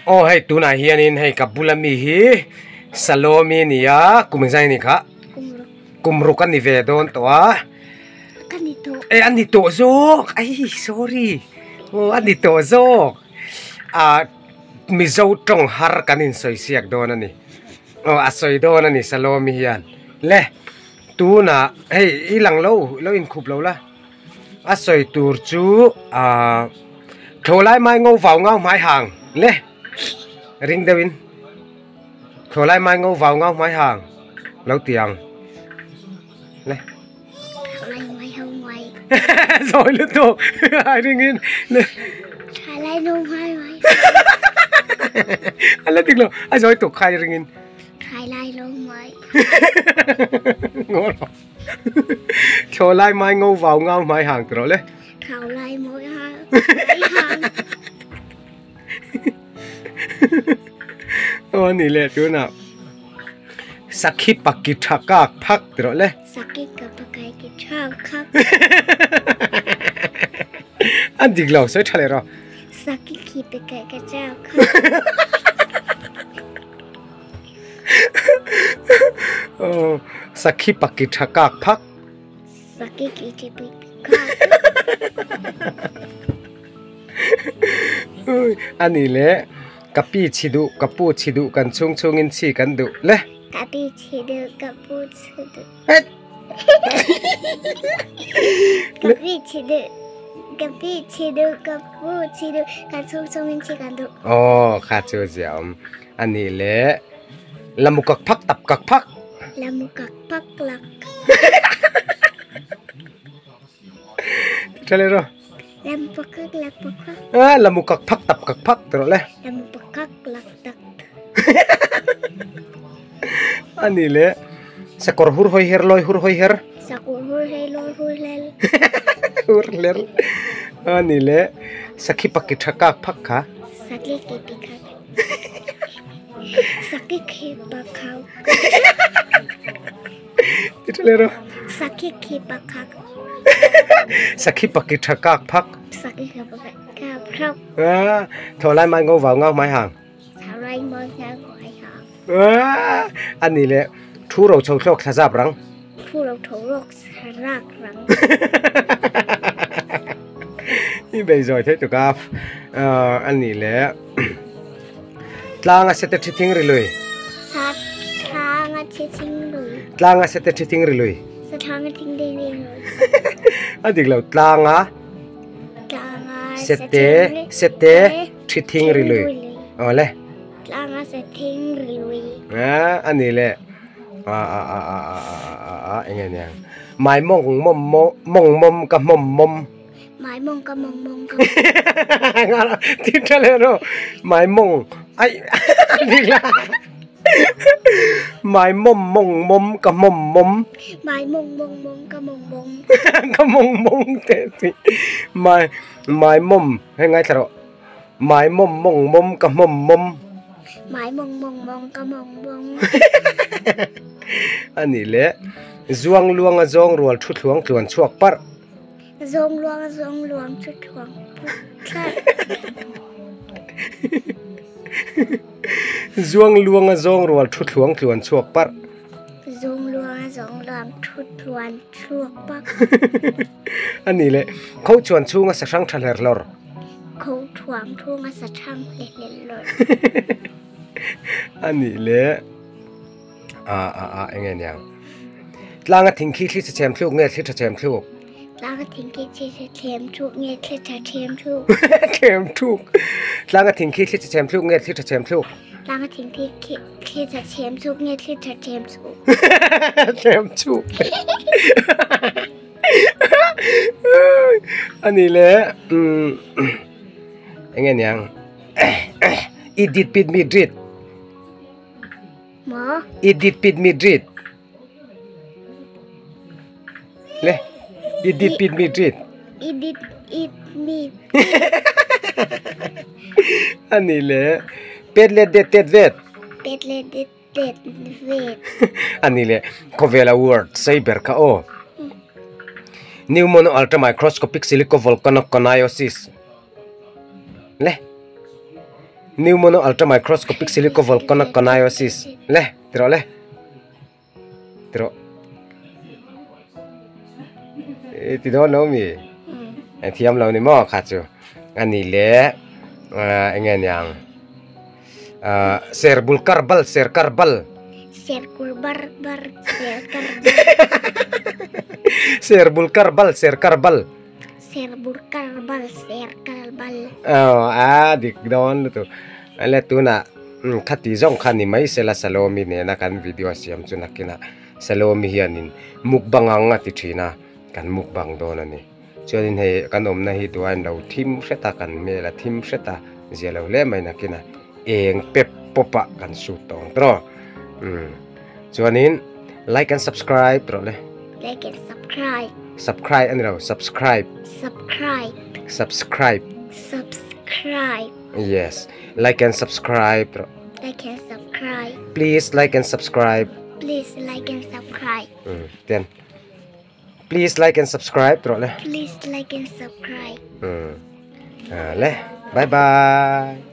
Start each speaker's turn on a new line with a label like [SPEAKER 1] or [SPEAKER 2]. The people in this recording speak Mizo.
[SPEAKER 1] Aw hei tunah hianin hei ka bula mi hi Salomi a ni a, kum engzah nge ni kha? Kum ruk a ni ve dawn tawh a.
[SPEAKER 2] Ka ni tawh.
[SPEAKER 1] E a ni tawh zawk, ai sorry, aw a ni tawh zawk. Ah Mizo tawng har kan insawi siak dawn a ni. Aw a sawi dawn a ni Salomi hian. Le tunah hei i lang lo, lo inkhup lo la. A sawi tur chu ahh thlawhlai mai ngo vau ngau hmai hang le ring deuh in thlawhlai mai ngo vau ngau hmai hang lo ti ang le zawi lutuk a ring in le a la dik lo a zawi tuk kha i ring in ngaw rawh. Thlawh lai mai ngo vau ngau hmai hang ti rawh le.
[SPEAKER 2] Thlawh lai mawi hmai hang.
[SPEAKER 1] Aw ani le tunah sakhi paki tha kak phak ti rawh le.
[SPEAKER 2] Sakhi ka pakai ki tha khak.
[SPEAKER 1] A dik lo sawi tha leh rawh.
[SPEAKER 2] Sakhi ki pakai ka tha khak.
[SPEAKER 1] Sakhi paki tha kak phak.
[SPEAKER 2] Sakhi ki tha paki kak.
[SPEAKER 1] Ani le ka pi chhi duh ka pu chhi duh kan chhung chhung in chhi kan duh le.
[SPEAKER 2] Ka pi chhi duh ka pu chhi duh. Ka pi chhi duh ka pi chhi duh ka pu chhi duh kan chhung chhung in chhi kan duh.
[SPEAKER 1] Aw kha chu ziah awm. A nih leh Lamu kak phak tap kak phak.
[SPEAKER 2] Lamu kak phak lak.
[SPEAKER 1] Ti tha leh rawh.
[SPEAKER 2] Lamu pakak lak pakak.
[SPEAKER 1] Ah lamu kak phak tap kak phak ti rawh le.
[SPEAKER 2] Lamu pakak lak tak.
[SPEAKER 1] A nih leh sakawr hur hawi her lawi hur hawi her.
[SPEAKER 2] Sakawr hur hei lawi hur hler.
[SPEAKER 1] Hur hler. A nih leh sakhi paki tha kak phak kha.
[SPEAKER 2] Sakhi ki pikak. Sakhi khi pakhau.
[SPEAKER 1] Ti tha leh rawh.
[SPEAKER 2] Sakhi khi pakhak.
[SPEAKER 1] Sakhi paki tha kak phak.
[SPEAKER 2] Sakhi khi pakak kak phak.
[SPEAKER 1] Ah, thaw lai mai ngo vau ngau mai hang.
[SPEAKER 2] Thaw lai mai ngau mai hang.
[SPEAKER 1] Ah, ani le thu ro chho thlok thla zap rang.
[SPEAKER 2] Thu ro chho thlok thla zap rang.
[SPEAKER 1] I bei zawi thei tuk a. Ah, ani le Tlanga sete thi thing ri lui.
[SPEAKER 2] Sa tlanga thi thing lui.
[SPEAKER 1] Tlanga sete thi thing ri lui.
[SPEAKER 2] Sa tlanga thing ri lui.
[SPEAKER 1] A dik lo tlanga.
[SPEAKER 2] Tlanga
[SPEAKER 1] sete sete thi thing ri lui. Aw le.
[SPEAKER 2] Tlanga se thing ri lui.
[SPEAKER 1] A ani le. A a a a a a a enge niang. Mai mong mom mong mom ka mom mom.
[SPEAKER 2] Mai mawng ka mawng mawng ka.
[SPEAKER 1] Ti tha le ro. Mai mawng ai dik la. Mai mawm mawng mawm ka mawm mawm.
[SPEAKER 2] Mai mawng mawng mawng ka mawng mawng.
[SPEAKER 1] Ka mawng mawng te ti. Mai mai mawm hei ngai thla rawh. Mai mawm mawng mawm ka mawm mawm.
[SPEAKER 2] Mai mawng mawng mawng ka mawng mawng.
[SPEAKER 1] Ani le zuang luang a zawng rual thu thluang tluan chhuak parh.
[SPEAKER 2] Zawng luang a zawng luang chu thuang put tlat.
[SPEAKER 1] Zuang luang a zawng rual thu thluang tluan chhuak parh.
[SPEAKER 2] Zawng luang a zawng luang thu tluan chhuak parh.
[SPEAKER 1] A ni le, kho chuan chhunga sahrang tha hler hlawr.
[SPEAKER 2] Kho thuang chhunga sahrang hle hler hlawr.
[SPEAKER 1] A ni le, a a a enge niang. Tlanga thing khi thli chhe chhem thluk nge thli tha chhem thluk?
[SPEAKER 2] Tlanga thing khi thli chhe chhem thluk nge thli tha chhem thluk?
[SPEAKER 1] Chhem thluk. Tlanga thing khi thli chhe chhem thluk nge thli tha chhem thluk?
[SPEAKER 2] Tlanga thing khi thli chhe chhem thluk nge thli tha chhem thluk?
[SPEAKER 1] Chhem thluk. Ani le enge niang i dit pit mi drit.
[SPEAKER 2] Maw?
[SPEAKER 1] I dit pit mi drit. Le, i dit pit mi drit.
[SPEAKER 2] I dit it mi.
[SPEAKER 1] Ani le, pet let det tet vet.
[SPEAKER 2] Pet let det tet vet.
[SPEAKER 1] Ani le, khawvela word sei ber kha aw. Pneumono ultramicroscopic silicovolcanoconiosis. Le. Pneumono ultramicroscopic silicovolcanoconiosis le ti rawh le ti rawh i ti dawn lo mi a thiam lo ni maw kha chu a ni le eng nge niang ah ser bul kar bal ser kar bal
[SPEAKER 2] ser kur bar bar ser kar bal
[SPEAKER 1] ser bul kar bal ser kar bal
[SPEAKER 2] Ser bur kar bal ser kar bal.
[SPEAKER 1] Aw a dik dawn lutuk. Ale tunah khati zawng kha ni mai sela Salomi nena kan video siam chu nakinah Salomi hianin mukbang ang a ti thin a, kan mukbang dawn a ni. Chuanin hei kan awmna hi duain lo thim hret a, kan hmel a thim hret a, zia lo hle mai nakinah eng pep pawp ah kan shoot tawh ang tawh. Chuanin like and subscribe rawh le.
[SPEAKER 2] Like and subscribe.
[SPEAKER 1] Subscribe ani lo subscribe.
[SPEAKER 2] Subscribe.
[SPEAKER 1] Subscribe.
[SPEAKER 2] Subscribe.
[SPEAKER 1] Yes. Like and subscribe rawh.
[SPEAKER 2] Like and subscribe.
[SPEAKER 1] Please like and subscribe.
[SPEAKER 2] Please like and subscribe.
[SPEAKER 1] Um ten. Please like and subscribe rawh le.
[SPEAKER 2] Please like and subscribe.
[SPEAKER 1] Um. Le. Bye bye.